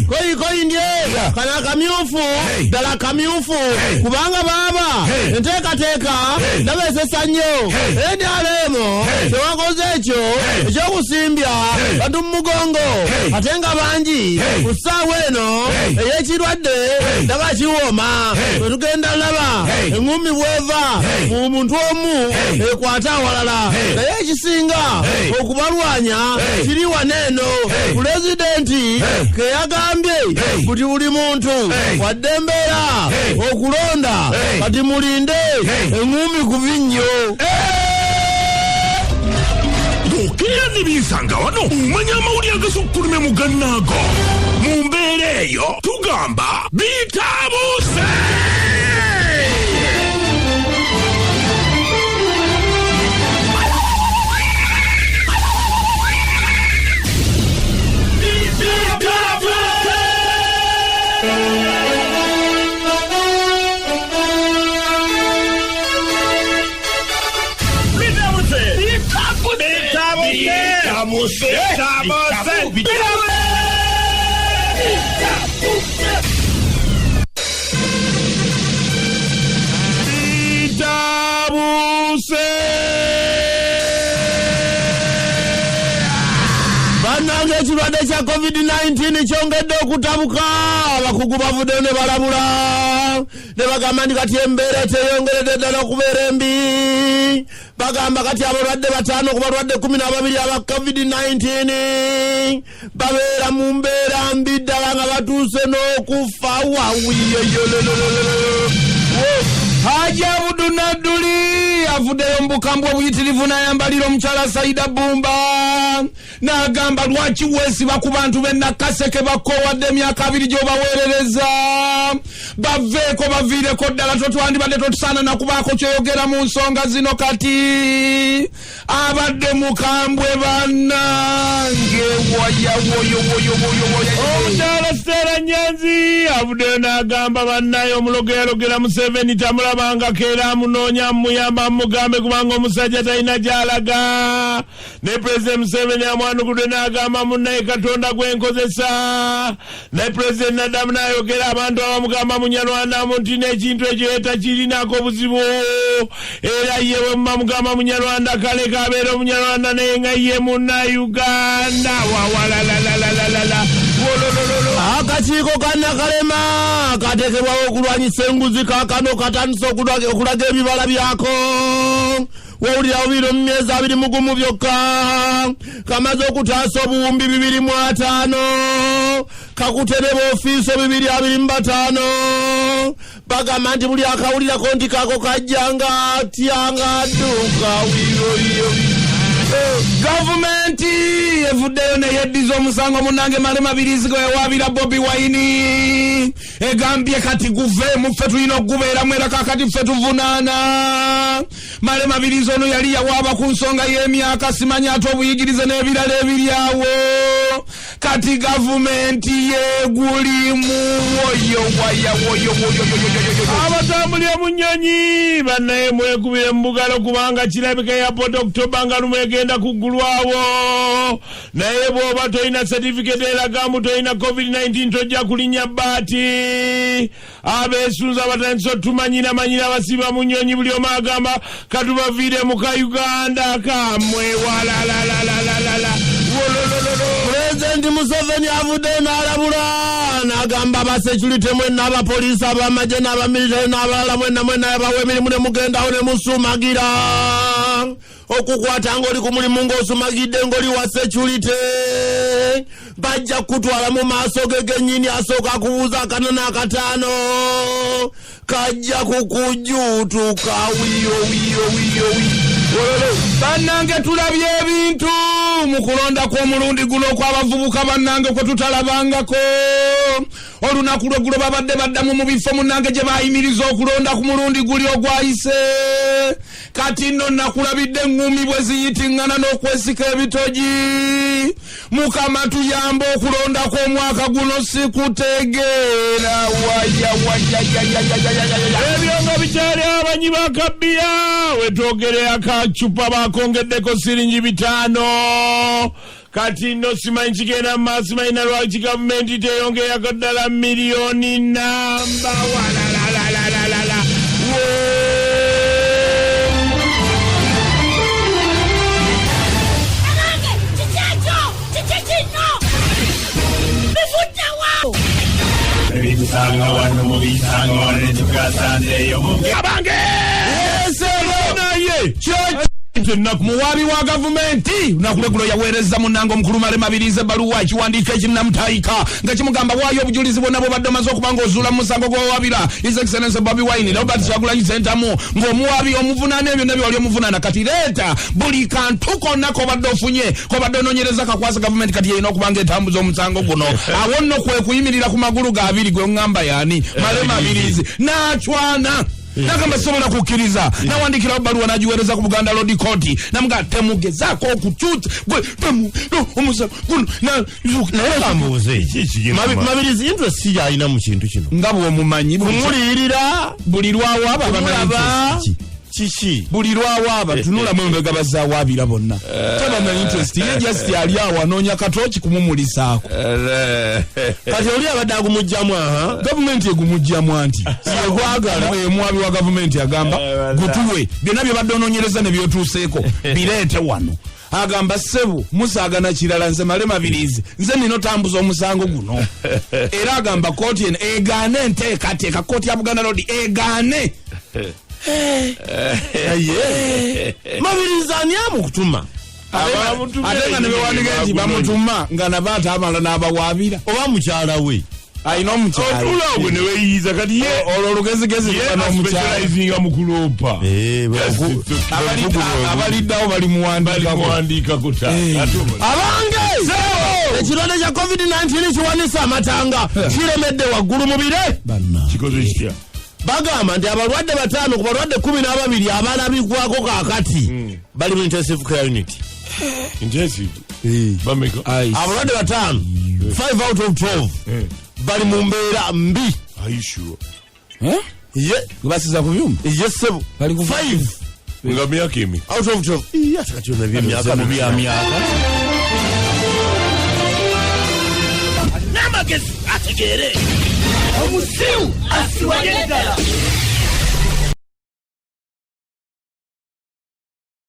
Koyi koyi ndye kano akamyufu ddala kamyufu kubanga baaba enteekateeka ndaba esesa nnyo. NRM kyewakoze ekyo ekyokusimbya bantu mu mugongo ate nga bangi ku ssaawa eno ey'ekirwadde ndaba kiwooma. Bwe tugenda laba eŋŋumi bweva mu muntu omu ekwata awalala, naye ekisinga okubalwanya kiri wano eno pulezidenti keyagambye buti buli muntu wadde embeera okulonda. Kati mulinde eŋŋumi ku vinnyo. Bw'okeera ne binsanga wano, omanya amawulire agasukkulumye mu gannaago. Mu mbeera eyo tugamba bitaabuse. Bitabuse. Bannange, ekirwadde kya COVID-19 kyongedde okutabuka. Abakugu bavuddeyo ne balabula ne bagamba nti kati embeera teyongeredde ddala okubeera embi. Bagamba kati abalwadde 5 ku balwadde 12 aba COVID-19 babeera mu mbeera mbi ddala nga batuuse n'okufa. Wawiyeyololololo. Haji Abudu Nadduli avuddeyo mu bukambwe obuyitirivu n'ayambalira omukyala Saida Bumba n'agamba, "Lwaki weesiba ku bantu b'e Nakaseke? Bakoowadde emyaka 20 gy'obaweerereza. Baveeko, baviireko ddala. Totwandibadde totusaana nakubaako kyoyogera mu nsonga zino." Kati abadde mukambwe, bannange. Waya woyo woyo woyo woyo. Omukyala Stella Nyanzi avuddeyo n'agamba, bannaye omulogo yalogera Museveni tamulabangako era amunoonya amuyamba amugambe kubanga omusajja talina gy'alaga. Ne Pulezidenti Museveni amwanukudde n'agamba, "Munnaye, Katonda gwenkozesa." Ne Pulezidenti naddamu n'ayogera, abantu abamugamba Munyarwanda nti n'ekintu ekyo ye takirinako obuzibu, era ye bwe mumamugamba Munyarwanda kale kabeera Omunyarwanda, naye nga ye Munnayuganda. Wawalalalalala. Akakiiko ka Nakalema kateekebwawo okulwanyisa enguzi kaakano katandise okulaga ebibala byako. Wowulira bubiri mu myezi 21 byokka kamaze okutaasa obuwumbi 250, kakute ne boofiiso 225. Bagamba nti buli akawulirako nti kako kajjanga atyanga adduka wiyoyo. Gavumenti evuddeyo neyeddiza omusango munange Male Mabirizi gwe yawaabira Bobi Wine. Egambye kati guveemu, ffe tulina okugubeeramu, era kakati ffe tuvunaana Male Mabirizi. Ono yali yawaaba ku nsonga y'emyaka, simanyi ate obuyigirize n'ebirala ebiri awo. Kati gavumenti yegulimu woyo waya woyo woyo. Abatambulira mu nnyonyi, bannaye, mwekubire mu bugalo kubanga kirabika airport October nga lumu egenda kuggulwawo, naye bw'oba tolina certificate eraga mbu tolina COVID-19 tojja kulinnya baati. Abeesunza abatandise otumanyira manyira abasiba mu nnyonyi, buli omu agamba katubaviire mu ka Uganda kamwe walalalalala. Pulezidenti Museveni avuddeyo n'alabula n'agamba abasecurite mwenna, abapoliisi, abamagye n'abamilitale n'abalala mwenna mwenna abawa emirimu ne mugendawo ne musumagira, okukwata ng'oli ku mulimu ng'osumagidde ng'oli wa securite, bajja kutwala mu maaso ge gennyini. Asooka akubuuza akana n'akataano kajja kukujuutuka wiyo wiyo wiyo wiyo. Bannange, tulabye ebintu mu kulonda kw'omulundi guno okw'abavubuka, bannange, kwe tutalabangako. Olunaku lweggulo babadde baddamu mu bifo, munnange, gye bayimiriza okulonda ku mulundi guli ogwayise. Kati nno nakulabidde eŋŋumi bwe ziyitiŋŋana n'okwesika ebitogi. Mukama tuyamba, okulonda kw'omwaka guno sikutegeera. Waya waya. Ebyo nga bikyali, abanyi bakabbiya wetwogerera akacupa bakongeddeko siringi 5. Kati nno simanyi kigenda mu maaso, simanyi na lwaki gavumenti teyongerako ddala miliyoni namba walalalalala. Abange, kiki ekyo? Kiki kino? Bivuddewa? Ebisanga wano mubisanga wano netugasanzeeyo. Abange, naye Ennaku. Muwaabi wa gavumenti lunaku lweggulo yaweereza munnange omukulu Male Mabirizi ebbaluwa, ekiwandiiko ekinnamutayika nga kimugamba waayo obujulizi bwonna bwobadde omaze okuba ng'ozuula mu musango gw'owabira His Excellence Bobi Wine, Robert Kyagulanyi Sentamu, ng'omuwaabi omuvunaana ebyo byonna byewali omuvunaana. Kati leeta buli kantu konna kobadde ofunye, kobadde onoonyereza, kakwasa gavumenti. Kati yerina okuba ng'etambuza omusango guno. Awo nno kwe kuyimirira ku magulu ga abiri gwe ŋŋamba yaani Male Mabirizi n'acwana nagamba sobola kukkiriza. Nawandikirawo baluwa nagiweereza ku Buganda Road Court, namuga temugezaako okukyuta gwe temu no, omusango guno Naye kambuuze, Mabirizi interest si gyalina mu kintu kino? Nga bw'omumanyi Kumuliyirira. Buli lwawaaba aba na Kumulaba. interest ki? Kiki? Buli lwawaaba tunulamu emabega, bazaawaabira bonna taba na interest. Ye just ali awo anoonya katooki kumumulisaako. Kati oli abadde agumugjamu aha. Gavumenti egumugjamu anti yegwagala. Omwabi wa gavumenti agamba gutuwe byonna byebadde onoonyereza ne byotuuseeko, bireete wano. Agamba, ssebo, musaagana kirala, nze Male Mabirizi, nze nina otambuza omusango guno. Era agamba kooti eno egaane enteekateeka, kooti ya Buganda Road egaane. Naye Mabirizi ani amukutuma? Ate nga ne bewandika nti bamutuma nga nabo ate amala n'abawaabira. Oba mukyala we. Alina omukyala. Otula ogwe neweyiyiza kati ye. Olwo olugezigezi Ye luba n'omukyala. aspecializinga mu kuloopa. Abaliddawo balimuwandiikako. Balimuwandiikako ta. Abange, ekirwadde kya COVID-19 kiwanisa amatanga, kiremedde waggulu mu bire. Kikoze kitya? Bagamba nti abalwadde 5 ku balwadde 12 abalabigwako kaakati bali mu intensive care unit. Intensive bameka? Abalwadde 5, 5 out of 12 bali mu mbeera mbi. Are you sure? Ye. Basiza ku byuma. Ye ssebo. Bali ku 5 Nga myaka emeka? Out of 12. Iye, ate kati yonna byemyaka. Mu bya myaka. N'amagezi ategeere, omusiru asiwanye ddala.